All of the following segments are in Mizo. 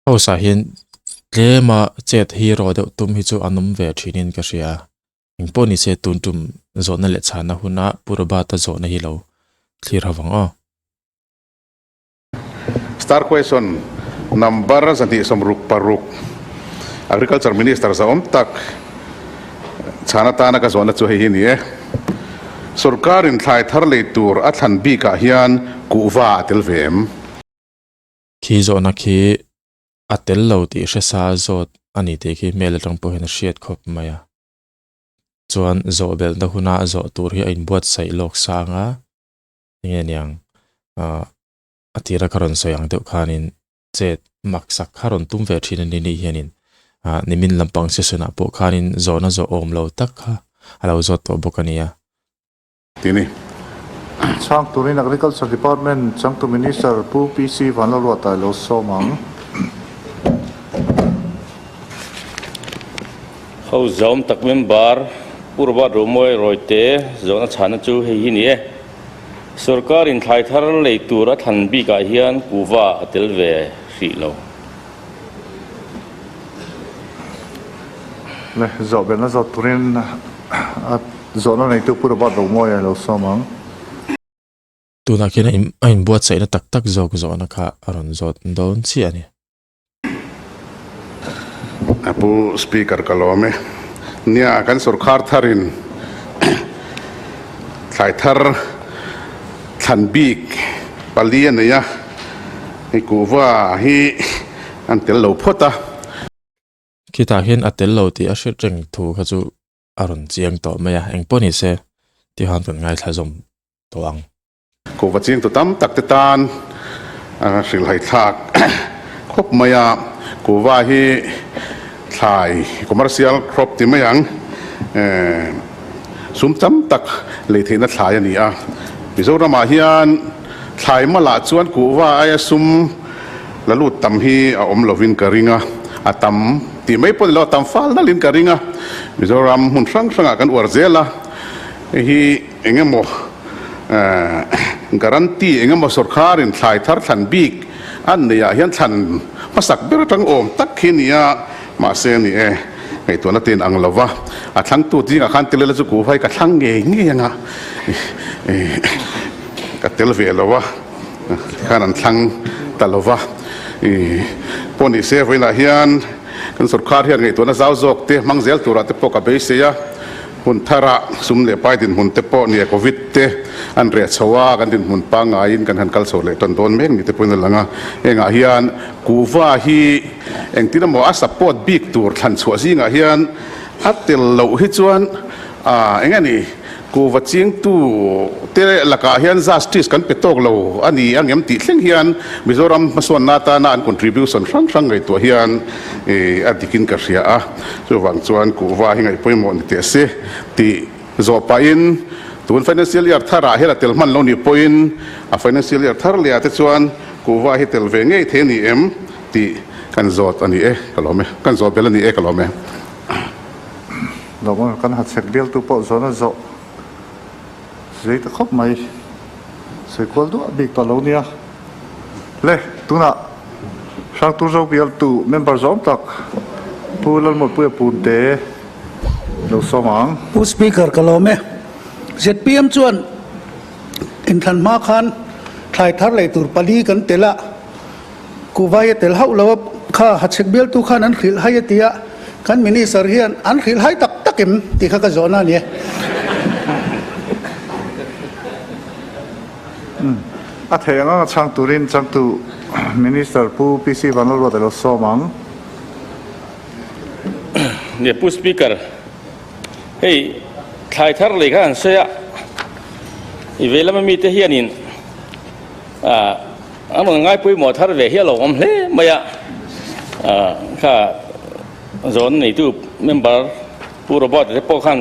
House ah hian tlema chet hero deuh tum hi chu an awm ve thinin ka hria. Engpawh ni se tun tum zawhna leh chhana huna Pu Robert-a zawhna hi lo thlir ho vang aw. Star question number 266 Agriculture Minister zahawm tak chhan atana ka zawhna chu hei hi ni e. Sorkarin thlai thar lei tur a thlan bikah hian kuhva a tel ve em? Khi zawhna khi a tel lo tih hre sa zawt a ni tih khi hmel atang pawh hian a hriat khawp mai a. Chuan zawh belhna huna zawh tur hi a inbuatsaih lawk sang a, enge niang ah a tira ka rawn sawi ang deuh khanin chet mak sak kha rawn tum ve thin a ni nih hianin ah nimin lampang session ah pawh khanin zawhna zawh awm lo tak kha a lo zawt tawh bawk a nia. Ti ni. Chhang turin Agriculture Department changtu Minister Pu PC Vanlalruata lo sawm ang. Ho zawm tak member Pu Robert Romawi Rawite zawhna chhana chu hei hi ni e. Sorkar in thlai thar lei tur a thlan bikah hian kuhva a tel ve hrih lo. Le, zawh belhna zawt turin a zawhna neitu Pu Robert Romawi a lo sawm ang. Tunah khian a inbuatsaihna tak tak zawk zawhna kha a rawn zawt dawn chiah a ni. A Pu Speaker ka lawm e. Nia, kan sorkar tharin thlai thar thlan bik pali a nei a, hei kuhva hi an tel lo phawt a. Khitah hian a tel lo tih a hriat reng thu kha chu a rawn chiang tawh mai a, engpawh ni se tihan kan ngaithla zawm tawh ang. Kuhva chingtu tam tak te tan a hrilhhai thlak khawp mai a, kuhva hi thlai commercial crop ti mai ang sum tam tak lei theihna thlai a ni a. Mizoramah hian thlai malah chuan kuhva aia sum la lut tam hi a awm lovin ka ring a, a tam tih mai pawh ni lo a tam fal nalhin ka ring a. Mizoram hmun hrang hrangah kan uar zel a, hei hi eng emaw Guarantee eng emaw sorkarin thlai thar thlan bik an neih ah hian thlan hmasak ber atang awm tak khi nia mahse ni e ngaihtuahna te in ang lova a thlangtu zingah khan tel ila chu kuhva hi ka thlang ngei ngei anga ka tel ve lo a khan an thlang ta lova pawh ni se vawiinah hian kan sorkar hian ngaihtuahna zau zawk te hmang zel turah te pawh ka beisei a. Hun tharah sum leh pai dinhmun te pawh nia Covid te an reh chho a, kan dinhmun pangaiin kan han kal chho leh tan dawn mek ni te pawhin a lang a. Hengah hian kuhva hi engtin emaw a support bik tur thlan chhuah zingah hian a tel loh hi chuan eng nge ni kuhva chingtu te lakah hian justice kan pe tawk lo a ni ang em tih thleng hian Mizoram hmasawnna atana an contribution hrang hrang ngaihtuah hian a dikin ka hria a. Chuvang chuan kuhva hi ngaih pawimawh ni teh se tih zawh pahin tun financial year tharah hian a tel hman lo nih pawhin a financial year thar leh ah te chuan kuhva hi tel ve ngei thei a ni em tih kan zawt a ni e ka lawm e, kan zawt bel a ni e ka lawm e. Lawm kan ha chhek bialtu pawh zawn a zawh zei ta khawp mai, sawi kual duah bik tawh lo nia. Le, tunah Hrangtu Zo bialtu member zawm tak Pu Lalmawlpuia Punte lo sawm ang. Pu Speaker ka lawm e. Zpm chuan inthlan hma khan thlai thar lei tur pali kan tel a, Kuhvai a tel hauh lo a, kha Hachhek bialtu khan an hrilh hai a ti a, kan Minister hian an hrilh hai tak tak em tih kha ka zawhna a ni e. A theih ang anga chhang turin changtu Minister Pu PC Vanlalruat a lo sawm ang. Nia Pu Speaker, hei thlai thar lei kha an sawi a, i vei lama mite hianin an rawn ngai pawimawh thar ve hi a lo awm hle mai a, kha zawn neitu member Pu Robert te pawh khan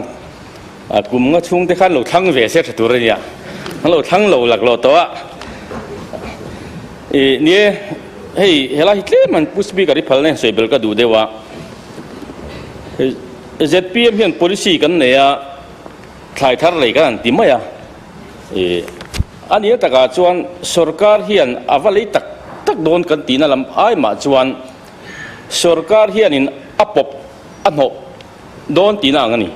A kum nga chhung te khan lo thlang ve se tha tur a nia. An lo thlang lo lak lo tawh a. I nie hei helai hi tlem an Pu Speaker i phalna hian sawi bel ka duh deuh a. ZPM hian policy kan nei a, thlai thar lei kan han ti mai a. I a nia takah chuan sorkar hian a va lei tak tak dawn kan tihna lam ai mah chuan. Sorkar hianin a pawp a hnawh dawn tihna ang a ni.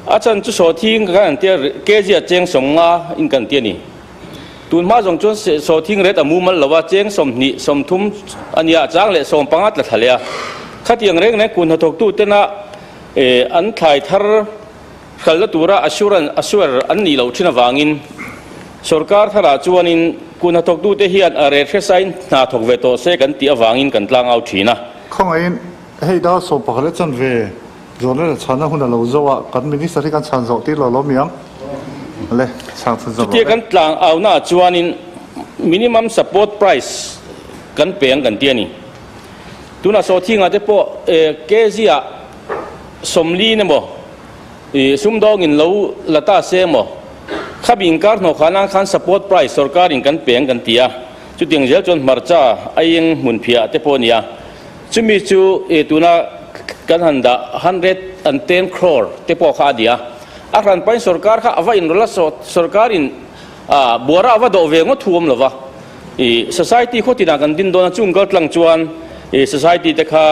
A chhan chu sawhthing kan han tia kg a cheng 50 in kan ti a ni. Tun hma zawng chuan sawhthing rate a mumal lo a, cheng 20, 30 a nia, chang leh 15 tla thla leh a. Khatiang reng reng kun hnathawktu tena an thlai thar hlalna tura assurance assure an nih loh thin avangin sorkar tharah chuanin kun hnathawktute hian a rate hresain hna thawk ve tawh se kan tih avangin kan tlangau thin a. Khawngaihin hei dar 11 leh chanve Zawhna leh chhanna hun a lo zo a, kan Minister hi kan chhan zawh tir lo lo mi ang? Le, chhang chhun zawh rawh Chutia le. kan tlang aunaah chuanin minimum support price kan pe ang kan ti a ni. Tunah sawhthingah te pawh kg ah 40 emaw sumdawngin lo la ta se emaw khabi inkar hnawh khan ang khan support price sorkarin kan pe ang kan ti a. Chutiang zel chuan hmarcha aieng hmunphiah te pawh a ni a. Chumi chu tuna kan han dah 110 crore te pawh kha a ni a. A hran pahin sorkar kha a va inrawlh a, sorkarin buara a va dawh ve ngawt thu awm lo va. Society khaw tinah kan din dawn a, chung kal tlang chuan society te kha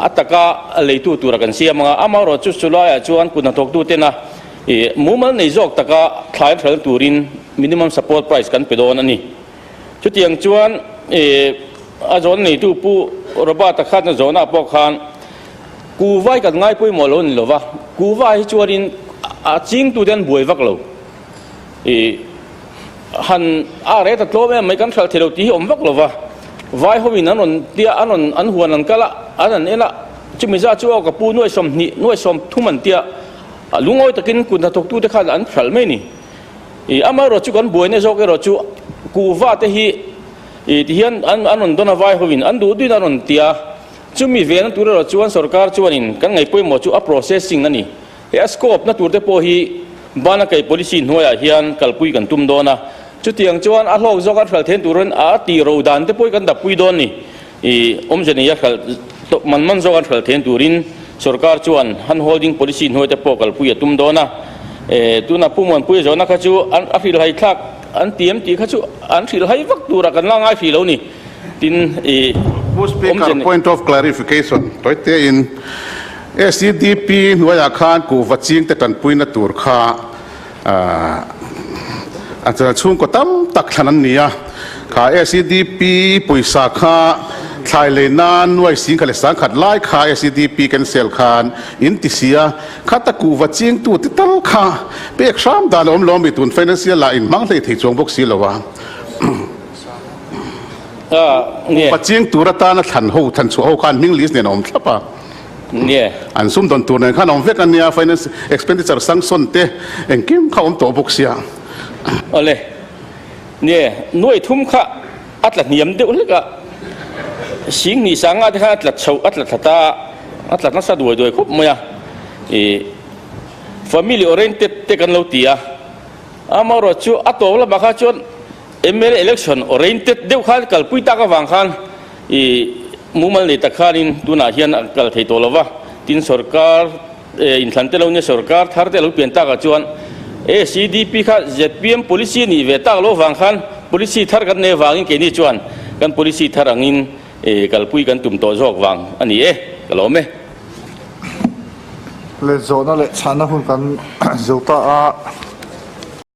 a taka leitu tura kan siam ang a. Amaherawh chu chulaiah chuan kut hnathawktu tena mumal nei zawk taka thlai hralh turin minimum support price kan pe dawn a ni. Chutiang chuan a zawn neitu Pu Robert-a khan a zawnah pawh khan Kuva hi kan ngai pawimawh lo a ni lova, Kuva hi chuanin a chingtute an buai vak lo. Han a reh ta tlawm em mai kan hralh thei lo tih hi awm vak lova, vai hoin an rawn tia an rawn an huan an kal a, an han en a, chumi zat chu aw ka pu nuai 20 nuai 30 an tia, lungawi takin kut hnathawktute khan an hralh mai a ni. I amaherawh chu kan buaina zawk erawh chu kuhva te hi i ti hian an an rawn dawn a vai hoin an duh duhin an rawn ti a, chumi vena tur erawh chuan sorkar chuanin kan ngaih pawimawh chu a processing a ni. He a scope na tur te pawh hi bana kai policy hnuaiah hian kalpui kan tum dawn a, chutiang chuan a hlawk zawk a hralh then turin a tih ro dan te pawh hi kan dappui dawn ni. I awmze nei a hralh man man zawk an hralh then turin sorkar chuan hand holding policy hnuai te pawh kalpui a tum dawn a. Tuna Pu Muanpuia zawhna kha chu an a hrilhhai thlak an ti em tih kha chu an hrilhhai vak turah kan la ngai hrih lo ni. Tin, i Pu Speaker, awmze nei. Point of clarification, tawitein SEDP hnuaiah khan kuhva chingte tanpuina tur kha A chhungkaw tam tak thlan an ni a, kha SEDP pawisa kha thlai lei nan nuai 10,000 leh 100,000 lai kha SEDP cancel khan in ti si a, khata kuhva chingtu te tal kha pek hram dan a awm lo ami tun financial ah in hmang hlei thei chuang bawk si lo a. Kuhva ching tur atana thlan ho thlan chhuah ho khan hming list nen a awm thlap a. Nge. An sumdawn tur nen khan a awm vek a nia, finance expenditure sanction te engkim kha a awm tawh bawk sia. Awle. Nge, nuai thum kha a tla hniam deuh hlek a, 2000 sanga te khan a tla chhoh, a tla thla ta a, a tla nasa duai duai khawp mai a. Ih, family oriented te kan lo ti a, amaherawh chu a tawp lamah kha chuan Mla election oriented deuh khan kalpui tak avang khan ih mumal nei tak khanin tunah hian a kal thei tawh lo va, tin sorkar inthlan te lo nia sorkar thar te a lo pian takah chuan ACDP kha zpm policy a nih ve tak lo avang khan policy thar kan nei avangin keini chuan kan policy thar angin kalpui kan tum tawh zawk vang a ni e, ka lawm e. Le zawhna leh chhahna hun kan zo ta a.